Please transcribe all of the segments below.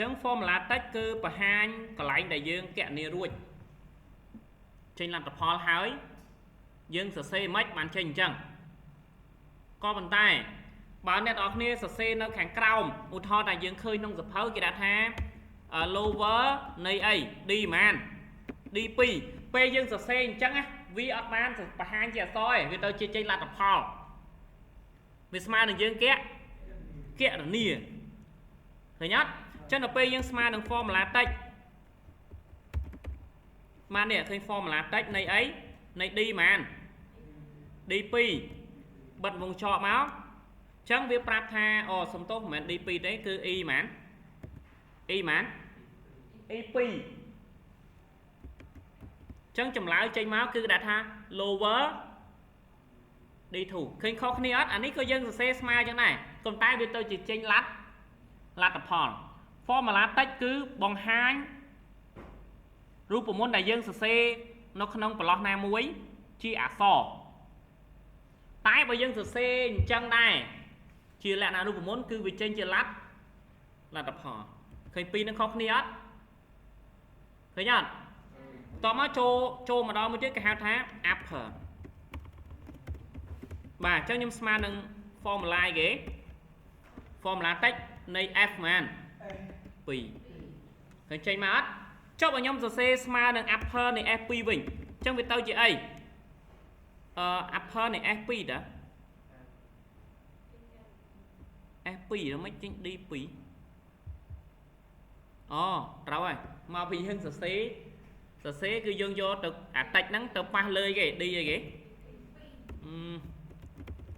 ចឹង formula text គឺបង្ហាញកន្លែងដែលយើងគណនារួចចេញលទ្ធផលហើយយើងសរសេរមិនបានចេញអញ្ចឹងក៏ប៉ុន្តែបើអ្នកនរគ្នាសរសេរនៅខាងក្រោមឧទាហរណ៍តែយើងឃើញក្នុងសភៅគេដាក់ថា lower នៃអី D ហ្មាន D2 ពេលយើងសរសេរអញ្ចឹងណាវាអត់បានបង្ហាញជាអក្សរទេវាទៅជាចេញលទ្ធផលវាស្មើនឹងយើងគណនាឃើញអត់ចឹងដល់ពេលយើងស្មើនឹង formula text មកនេះឃើញ formula text នៃអីនៃ D ហ្មាន D2 បិទវងចកមកចឹងវាប្រាប់ថាអូសំទោសមិនមែន D2 ទេគឺ E ហ្មាន E ហ្មាន E2 ចឹងចម្លើយចេញមកគឺដាក់ថា lower D2 ឃើញខុសគ្នាអត់អានេះក៏យើងសរសេរស្មើចឹងដែរប៉ុន្តែវាទៅជាចេញលទ្ធផល formula text គឺបង្ហាញរូបមន្តដែលយើងសរសេរនៅក្នុងប្រឡោះណាមួយជាអក្សរតែបើយើងសរសេរអញ្ចឹងដែរជាលក្ខណៈរូបមន្តគឺវាចេញជាលទ្ធផលឃើញពីរនឹងខុសគ្នាអត់ឃើញអត់តមកចូលចូលមកដល់មួយទៀតគេហៅថា upper បាទអញ្ចឹងខ្ញុំស្មើនឹង formula អីគេ formula text នៃ F ហ្មង2ឃើញចេញមកអត់ចុះបើខ្ញុំសរសេរស្មើនឹង upper នៃ F2 វិញអញ្ចឹងវាទៅជាអីអឺ upper នៃ F2 តា F2 ដល់មិនចេញ D2 អូត្រូវហើយមកពីយើងសរសេរសរសេរគឺយើងយកទៅអាតិចហ្នឹងទៅប៉ះលើគេ D អីគេអឺ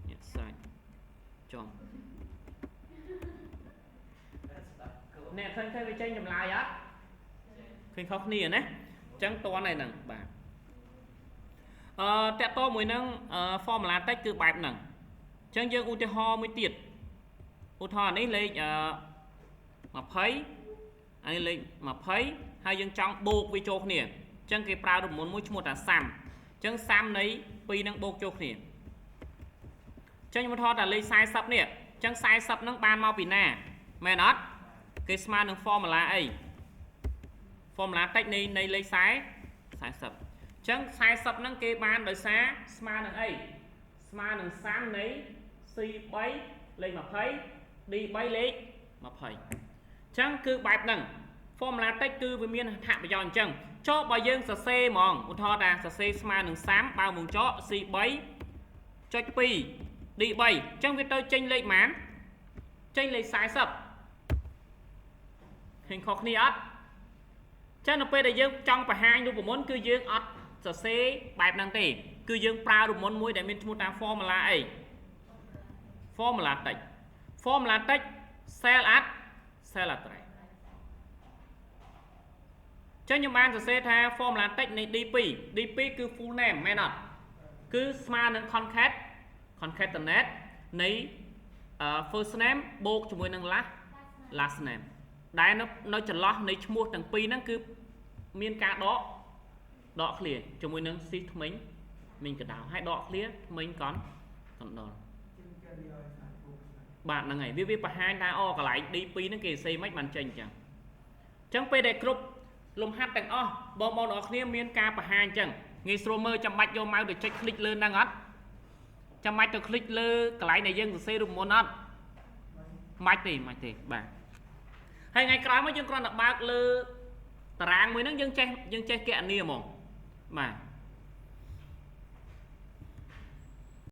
ញាក់សាច់ចំអ្នកឃើញឃើញវាចេញចម្លើយអត់ឃើញខុសគ្នាណាអញ្ចឹងតន់ហើយហ្នឹងបាទអឺតកតមួយហ្នឹង formula text គឺបែបហ្នឹងអញ្ចឹងយើងឧទាហរណ៍មួយទៀតឧទាហរណ៍នេះលេខអឺ20អានេះលេខ20ហើយយើងចង់បូកវាចូលគ្នាអញ្ចឹងគេប្រើរូបមន្តមួយឈ្មោះថា sum អញ្ចឹង sum នៃពីរហ្នឹងបូកចូលគ្នាអញ្ចឹងខ្ញុំថតតែលេខ40នេះអញ្ចឹង40ហ្នឹងបានមកពីណាមែនអត់គេស្មើនឹង formula អី formula text នៃលេខ40 40អញ្ចឹង40ហ្នឹងគេបានដោយសារស្មើនឹងអីស្មើនឹង sum នៃ C3 លេខ20 D3 លេខ20អញ្ចឹងគឺបែបហ្នឹង formula text គឺវាមានអត្ថប្រយោជន៍អញ្ចឹងចុះបើយើងសរសេរហ្មងឧទាហរណ៍ថាសរសេរស្មើនឹង30បើវងចក C3 ចុច2 D3 អញ្ចឹងវាទៅចេញលេខប៉ុន្មានចេញលេខ40ឃើញខុសគ្នាអត់ចឹងនៅពេលដែលយើងចង់បង្ហាញរូបមន្តគឺយើងអត់សរសេរបែបហ្នឹងទេគឺយើងប្រើរូបមន្តមួយដែលមានឈ្មោះថា formula អី formula text formula text cell at cell address ចឹងខ្ញុំបានសរសេរថា formula text នៃ D2 D2 គឺ full name មែនអត់គឺស្មើនឹង concatenate នៃ first name បូកជាមួយនឹង last name ដែលនៅចន្លោះនៃឈ្មោះទាំងពីរហ្នឹងគឺមានការដកឃ្លាជាមួយនឹងស៊ីថ្មិញមីងកដៅហើយដកឃ្លាថ្មិញកនកណ្ដុរបាទហ្នឹងហើយវាបង្ហាញថាអូកន្លែង D2 ហ្នឹងគេសេមិនបានចេញអញ្ចឹងអញ្ចឹងពេលដែលគ្រប់លំហាត់ទាំងអស់បងប្អូនទាំងអស់គ្នាមានការបង្ហាញអញ្ចឹងងាយស្រួលមើលចាំបាច់យក mouse ទៅចុច click លើហ្នឹងអត់ចាំបាច់ទៅ click លើកន្លែងដែលយើងសរសេររូបមន្តអត់មិនទេមិនទេបាទហើយថ្ងៃក្រោយមកយើងគ្រាន់តែបើកលើតារាងមួយហ្នឹងយើងចេះយើងចេះគណនាហ្មងបាទ។